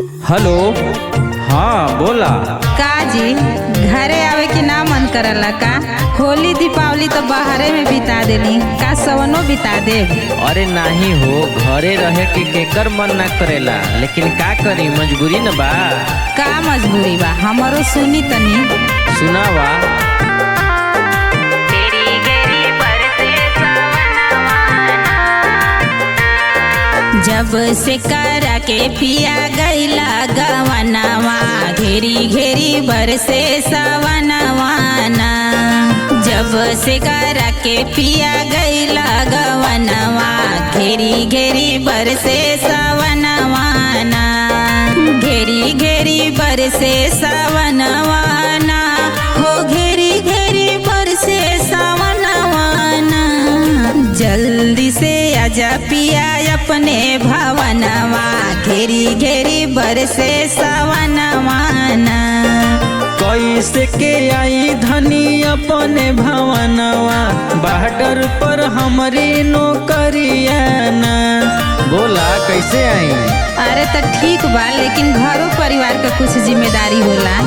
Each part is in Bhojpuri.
हेलो। हाँ, बोला। का जी, घरे आवे के ना मन करला का? होली दीपावली तो बाहरे में बिता देली, का सवनो बिता देब? अरे नाही हो, घरे रहे के केकर मन ना करेला, लेकिन का करी, मजबूरी न बा। का मजबूरी बा? हमरो सुनी तनी। सुनावा। जब से करा के पिया गैला गवनवा, घेरी घेरी बरसे सवनवाना। जब से करा के पिया गैला गवनवा, घेरी घेरी बरसे सवनवाना। घेरी घेरी बरसे सवनवाना, हो घेरी घेरी बरसे सवनवाना। जल्दी से आजा पिया अपने भवनवा, घेरी घेरी बरसे सवनवाना। कैसे के आई धनी अपने भवनवा, बॉर्डर पर हमारी नौकरिया ना। बोला, कैसे आई? अरे तो ठीक बा, लेकिन घरों परिवार का कुछ जिम्मेदारी होला।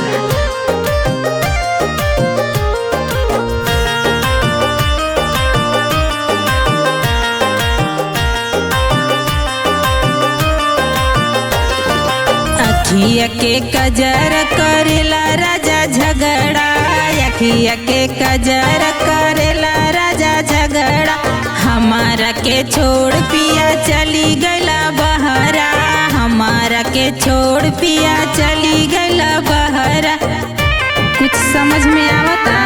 अखिया के कजर करेला राजा झगड़ा, अखिया के कजर करेला राजा झगड़ा। हमारा के छोड़ पिया चली गईला बहरा, हमारा के छोड़ पिया चली गईला बहरा। कुछ समझ में आवता?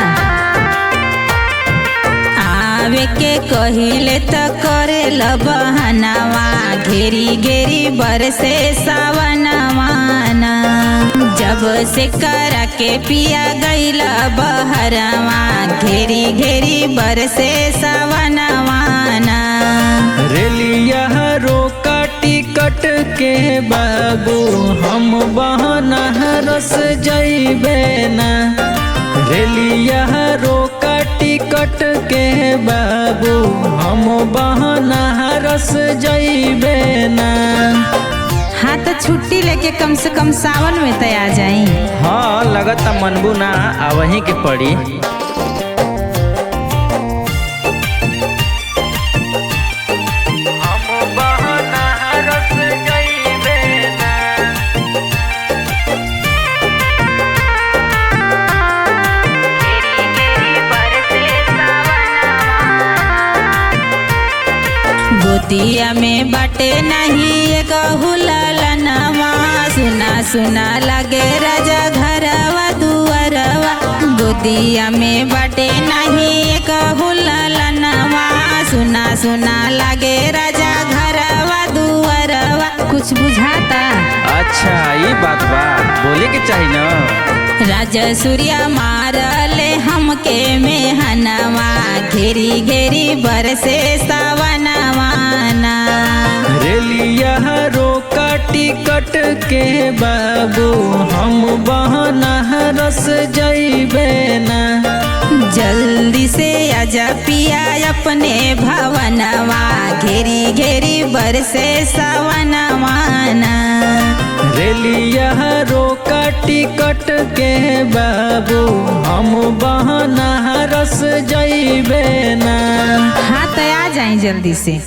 आवे के कहिले त करेला बहनावा, घेरी घेरी बरसे सावनवाना। जब से करा के पिया गईला बहरवा, घेरी घेरी बरसे सावनवाना। रेलिया रोका टिकट के बाबू, हम बहना रस जइबे ना। रेलिया रोका टिकट के बाबू, हम बहना रस जइबे ना। हाँ तो छुट्टी लेके कम से कम सावन में तो आ जाई। हाँ, लगता मनबू ना, आवही के पड़ी। हम बहना रस जइबे ना। गोतिया में बाटे नहीं एक ललनवा, सुना सुना लगे राजा घरवा दुअरवा। गोतिया में बाटे नहीं एक ललनवा, सुना सुना लगे राजा घरवा दुअरवा। कुछ बुझाता? अच्छा, ये बात बा, बोले के चाही ना। राजा सूर्या मारले हमके मेहनवा, घेरी घेरी बरसे सावनवाना। रेलिया रोका टिकट के बाबू, हम बहना रस जइबे ना। जल्दी से आजा पिया अपने भवनवा, घेरी घेरी बरसे सावनवाना। रेलिया रोका टिकट के बाबू, हम बहना रस जइबे ना। हाँ तो आ जाए जल्दी से।